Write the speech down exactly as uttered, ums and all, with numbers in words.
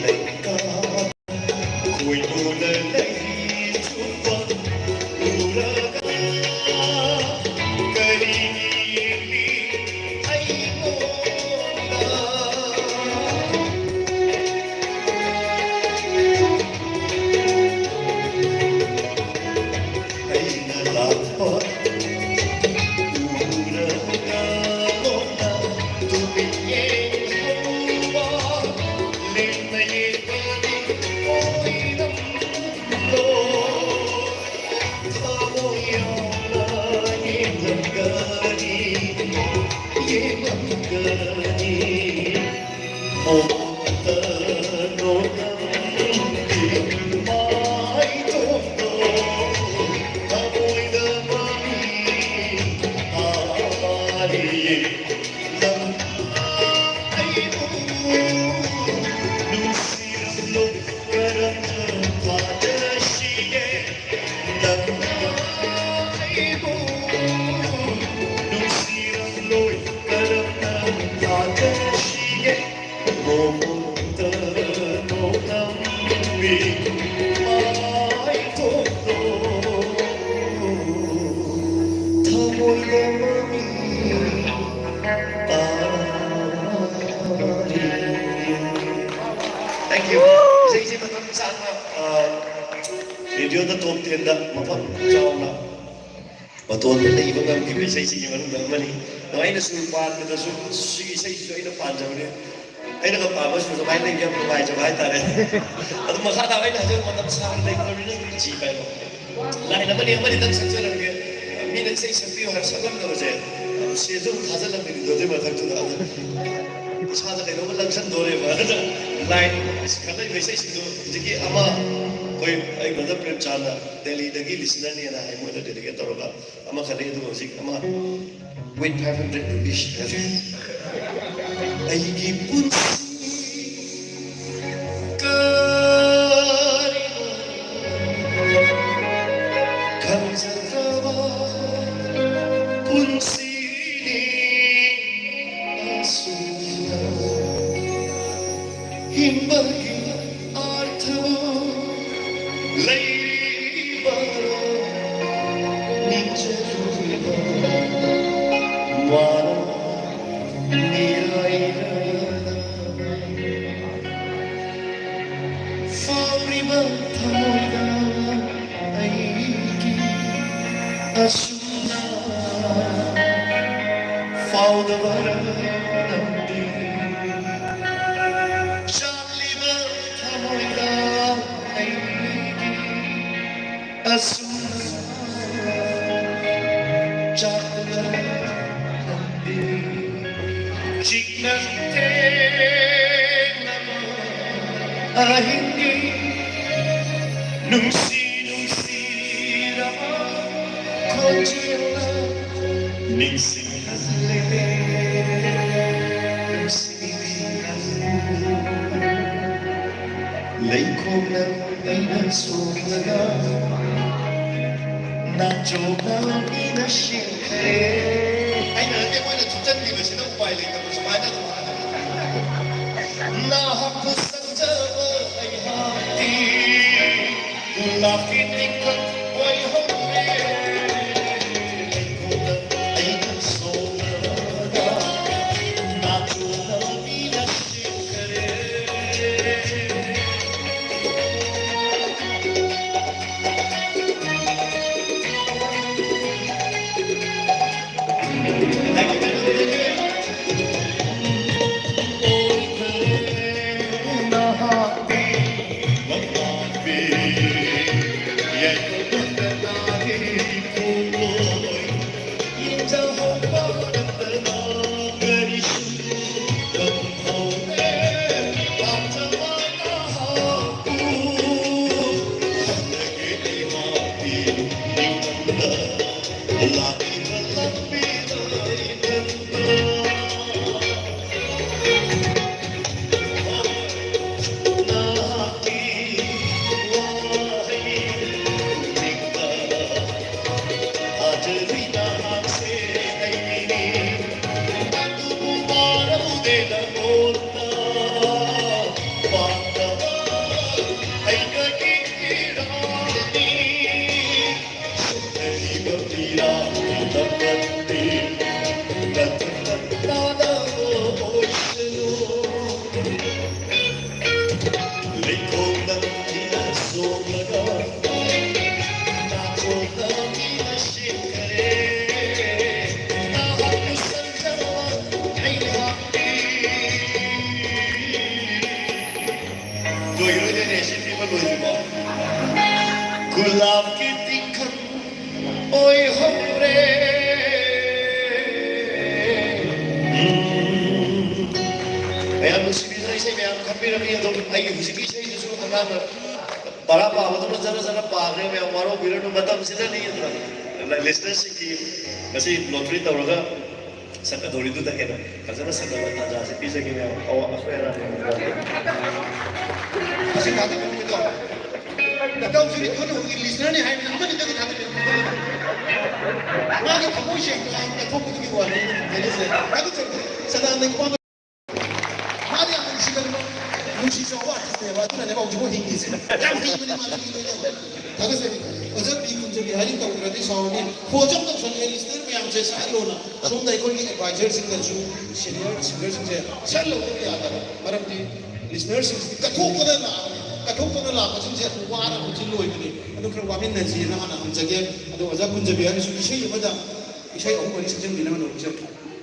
ꯂꯩꯀꯥ ꯈꯣꯏꯃꯨꯅ ꯂꯩ ꯆꯨꯞꯄ ꯎꯔꯒ ꯀꯔꯤꯒꯤ ꯌꯦꯡꯂꯤ ꯑꯩꯉꯣꯟꯗ? ꯑꯩꯅ ꯂꯥꯛꯄ ꯎꯔꯒ ꯂꯣꯟꯅ ꯇꯨꯃꯤꯟ ꯌꯦꯡꯍꯧꯕ ꯂꯦꯝꯅ ꯌꯦꯡꯕꯗꯤ ꯑꯣꯏꯔꯝꯂꯣꯏ꯫ ꯊꯃꯣꯏ ꯌꯥꯎꯅ ꯌꯦꯡꯂꯝꯒꯅꯤ, ꯌꯦꯡꯂꯝꯒꯅꯤ꯫ ꯃꯣꯃꯣꯟꯇ ꯅꯣꯡꯗꯝꯒꯤ ꯃꯥꯏꯊꯣꯡꯗꯣ ꯊꯃꯣꯏꯗ ꯃꯃꯤ ꯇꯥꯔꯤ꯫ ꯅꯪ ꯑꯩꯕꯨ ꯅꯨꯡꯁꯤꯔꯝꯂꯣꯏ ꯀꯔꯝꯅ ꯊꯥꯖꯁꯤꯒꯦ? ꯅꯪꯅ ꯑꯩꯕꯨ ꯅꯨꯡꯁꯤꯔꯝꯂꯣꯏ ꯀꯔꯝꯅ ꯊꯥꯖꯁꯤꯒꯦ? ꯃꯣꯃꯣꯟꯇ ꯅꯣꯡꯗꯝꯒꯤ ꯃꯥꯏꯊꯣꯡꯗꯣ ꯊꯃꯣꯏꯗ ꯃꯃꯤ ꯇꯥꯔꯤ꯫ Thank you. ꯏꯁꯩꯁꯤ ꯃꯇꯝ ꯁꯥꯡꯅ, ꯑ, ꯔꯦꯗꯤꯑꯣꯗ ꯇꯣꯞ ꯇꯦꯟꯗ ꯃꯐꯝ ꯆꯥꯎꯅ ꯃꯇꯣꯟꯗ ꯂꯩꯕ ꯉꯝꯈꯤꯕ ꯏꯁꯩꯁꯤꯒꯤ ꯃꯅꯨꯡꯗ ꯑꯃꯅꯤ꯫ ꯑꯗꯣ ꯑꯩꯅ ꯁꯨꯔ ꯄꯥꯟꯕꯗꯁꯨ ꯁꯤꯒꯤ ꯏꯁꯩꯁꯤꯁꯨ ꯑꯩꯅ ꯄꯥꯟꯖꯕꯅꯦ꯫ ꯑꯩꯅꯒ ꯄꯥꯕꯁꯨ ꯁꯨꯃꯥꯏꯅ ꯂꯩꯕ ꯌꯥꯝ ꯅꯨꯡꯉꯥꯏꯖꯕ ꯍꯥꯏꯇꯥꯔꯦ꯫ ꯑꯗꯨ ꯃꯈꯥ ꯇꯥꯕ ꯑꯩꯅ ꯍꯥꯏꯖꯕ ꯃꯇꯝ ꯁꯥꯡꯅ ꯂꯩꯇ꯭ꯔꯕꯅꯤꯅ ꯖꯤ ꯄꯥꯏꯔꯣ꯫ ꯂꯥꯏꯟ ꯑꯃꯅꯤ ꯑꯃꯅꯤꯗꯪ ꯁꯛꯆꯔꯝꯒꯦ꯫ ꯃꯤꯅ ꯏꯁꯩ ꯁꯛꯄꯤꯌꯨ ꯍꯥꯏꯔ ꯁꯛꯂꯝꯗꯕꯁꯦ, ꯁꯦꯜꯁꯨ ꯑꯃꯨꯛ ꯊꯥꯖꯜꯂꯝꯃꯤꯅꯤꯗꯣ ꯑꯗꯨꯏ ꯃꯊꯛꯇꯨꯗ꯫ ꯑꯗꯨ ꯏꯁꯥꯗ ꯀꯩꯅꯣꯝꯃ ꯂꯪꯁꯟꯗꯣꯔꯦꯕ꯫ ꯑꯗꯨꯅ ꯂꯥꯏꯟ ꯈꯜꯂꯛꯏꯕ ꯏꯁꯩꯁꯤꯡꯗꯣ ꯍꯧꯖꯤꯛꯀꯤ ꯑꯃ ꯑꯩꯈꯣꯏ ꯑꯩ ꯕ꯭ꯔꯗꯔ ꯄ꯭ꯔꯦꯝꯆꯥꯟꯅ ꯗꯦꯜꯂꯤꯗꯒꯤ ꯂꯤꯁꯅꯔꯅꯦꯅ ꯍꯥꯏ, ꯃꯣꯏꯗ ꯗꯦꯗꯤꯀꯦꯠ ꯇꯧꯔꯒ ꯑꯃ ꯈꯜꯂꯛꯑꯦ꯫ ꯑꯗꯨꯒ ꯍꯧꯖꯤꯛ ꯑꯃ with five hundred rupees ꯍꯥꯏꯕ꯫ ꯑꯩꯒꯤ ꯄꯨꯟꯁꯤ ꯀꯔꯤꯅꯣ ꯈꯪꯖꯗ꯭ꯔꯕ ꯄꯨꯟꯁꯤꯅꯤ ꯑꯁꯨꯝꯅ ꯍꯤꯡꯕ ꯋꯥꯔ ꯃꯤꯔꯥꯏꯔ ꯐꯥꯎꯔꯤꯕ ꯊꯃꯣꯏꯗ ꯑꯩꯒꯤ ꯑꯁꯨꯝꯅ ꯐꯥꯎꯗꯕ ꯅꯪꯗꯤ ꯆꯥꯛꯂꯤꯕ ꯊꯃꯣꯏꯗ ꯑꯩꯒꯤ ꯑꯁꯨꯝꯅ ꯆꯥꯛꯇꯨꯅ ꯅꯪꯗꯤ ꯆꯤꯛꯅ ꯊꯦꯡꯅꯕ ꯑꯍꯤꯡꯒꯤ ꯅꯨꯡꯁꯤ ꯅꯨꯡꯁꯤꯔꯕ ꯈꯣꯟꯖꯦꯜꯅ ꯅꯤꯡꯁꯤꯡꯍꯜꯂꯦ, ꯅꯨꯡꯁꯤꯕꯤꯍꯜꯂꯦ꯫ ꯂꯩꯈꯣꯝꯅ ꯑꯩꯅ ꯁꯣꯛꯂꯒ ꯅꯥꯆꯣꯝꯅ ꯃꯤꯅ ꯁꯤꯈ꯭ꯔꯦ꯫ ꯑꯩꯅ ꯅꯠꯇꯦ, ꯃꯣꯏꯅ ꯊꯨꯞꯆꯟꯈꯤꯕꯁꯤꯅ ꯎꯄꯥꯏ ꯂꯩꯇꯕ ꯁꯨꯃꯥꯏꯅ ꯑꯗꯨꯝ ꯍꯥꯏ꯫ ꯅꯍꯥꯛꯄꯨ ꯁꯪꯖꯕ ꯑꯩꯍꯥꯛꯇꯤ ꯂꯥꯛꯀꯤ ꯇꯤꯡꯈꯪ ꯑꯣꯏꯍꯧꯔꯦ꯫ ꯂꯩꯈꯣꯝꯅ ꯑꯩꯅ ꯁꯣꯛꯂꯒ ꯅꯥꯆꯣꯝꯅ ꯃꯤꯅ ꯁꯤꯈ꯭ꯔꯦ꯫ ꯏꯪꯈꯪ ꯑꯣꯏꯍꯧꯔꯦ꯫ ꯎꯝ꯫ ꯃꯌꯥꯝ ꯅꯨꯡꯁꯤꯕꯤꯗꯨꯅ ꯏꯁꯩ ꯃꯌꯥꯝ ꯈꯟꯕꯤꯔꯝꯃꯤ꯫ ꯑꯗꯨꯝ ꯑꯩꯒꯤ ꯍꯧꯖꯤꯛꯀꯤ ꯏꯁꯩꯗꯨꯁꯨ ꯑꯉꯥꯡꯅ ꯄꯔꯥ ꯄꯥꯕꯗꯧꯅ ꯖꯔ ꯖꯔ ꯄꯥꯈ꯭ꯔꯦ꯫ ꯃꯌꯥꯝ ꯋꯥꯔꯧꯕꯤꯔꯅꯨ, ꯃꯇꯝꯁꯤꯗꯅꯤ꯫ ꯑꯗꯨꯅ ꯂꯤꯁꯅꯔꯁꯤꯡꯒꯤ ꯉꯁꯤ ꯂꯣꯇ꯭ꯔꯤ ꯇꯧꯔꯒ ꯁꯛꯀꯗꯧꯔꯤꯗꯨꯗ ꯍꯦꯟꯅ ꯐꯖꯅ ꯁꯛꯅꯕ ꯇꯥꯟꯖꯥꯁꯦ ꯄꯤꯖꯒꯦ ꯃꯌꯥꯝ꯫ ꯑꯋꯥ ꯑꯁꯣꯏ ꯑꯔꯥꯟ ꯌꯥꯎꯕꯤꯔꯗꯤ꯫ ꯑꯁꯤ ꯊꯥꯗꯣꯛꯄꯤꯔꯝꯃꯤꯗꯣ ꯅꯇꯥꯎꯁꯤꯗꯤ ꯈꯨꯟ ꯍꯧꯒꯤ ꯂꯤꯁꯅꯔꯅꯤ ꯍꯥꯏꯕꯅꯤ, ꯑꯃꯅꯤꯗꯒꯤ ꯊꯥꯗꯣꯛꯄꯤꯔꯝꯃꯤꯗꯣ꯫ ꯃꯥꯒꯤ ꯊꯃꯣꯏ ꯁꯦꯡꯕ ꯀꯠꯊꯣꯛꯄꯗꯨꯒꯤ ꯋꯥꯅꯤ꯫ ꯊꯥꯒꯠꯆꯔꯤ꯫ ꯁꯗꯥꯅꯟꯗ ꯀꯨꯃꯥꯔ ꯃꯥꯗꯤ ꯌꯥꯝ ꯅꯨꯡꯁꯤꯒꯟꯕ, ꯅꯨꯡꯁꯤ ꯆꯥꯎꯕ ꯑꯥꯔꯇꯤꯁꯅꯦꯕ, ꯑꯗꯨꯅꯅꯦꯕ ꯍꯧꯖꯤꯛꯐꯥꯎ ꯍꯤꯡꯉꯤꯁꯦ꯫ ꯌꯥꯝ ꯍꯩꯕꯅꯤ ꯃꯥꯗꯤ ꯃꯤ ꯂꯣꯏꯅꯃꯛ꯫ ꯊꯥꯒꯠꯆꯔꯤ꯫ ꯑꯣꯖꯥ ꯕꯤ ꯀꯨꯟꯖꯕꯤꯍꯥꯔꯤ ꯇꯧꯗ꯭ꯔꯗꯤ ꯁꯥꯎꯔꯅꯤ꯫ ꯐꯣꯟꯁꯨ ꯑꯃꯨꯛ ꯇꯧꯁꯜꯂꯛꯑꯦ, ꯂꯤꯁꯅꯔ ꯃꯌꯥꯝꯁꯦ ꯁꯛꯍꯜꯂꯣꯅ꯫ ꯁꯣꯝꯗ ꯑꯩꯈꯣꯏꯒꯤ ꯑꯦꯗꯚꯥꯏꯖꯔꯁꯤꯡꯅꯁꯨ ꯁꯤꯅꯤꯌꯔ ꯁꯤꯡꯒꯔꯁꯤꯡꯁꯦ ꯁꯛꯍꯜꯂꯧꯗꯕ ꯌꯥꯗꯕ꯫ ꯃꯔꯝꯗꯤ ꯂꯤꯁꯅꯔꯁꯤꯡꯁꯤꯗꯤ ꯀꯠꯊꯣꯛꯇꯅ ꯂꯥꯛꯑꯕꯅꯤ꯫ ꯀꯠꯊꯣꯛꯇꯅ ꯂꯥꯛꯄꯁꯤꯡꯁꯦ ꯋꯥꯔꯕꯁꯤ ꯂꯣꯏꯕꯅꯤ꯫ ꯑꯗꯨ ꯈꯔ ꯋꯥꯃꯤꯟꯅꯁꯤꯅ ꯍꯥꯟꯅ ꯍꯪꯖꯒꯦ꯫ ꯑꯗꯣ ꯑꯣꯖꯥ ꯀꯨꯟꯖꯕꯤꯍꯥꯔꯤꯁꯨ ꯏꯁꯩ ꯑꯃꯗ ꯏꯁꯩ ꯑꯍꯨꯝ ꯃꯔꯤ ꯁꯛꯆꯟꯕꯤꯅꯕ ꯅꯣꯡꯖꯔꯤ꯫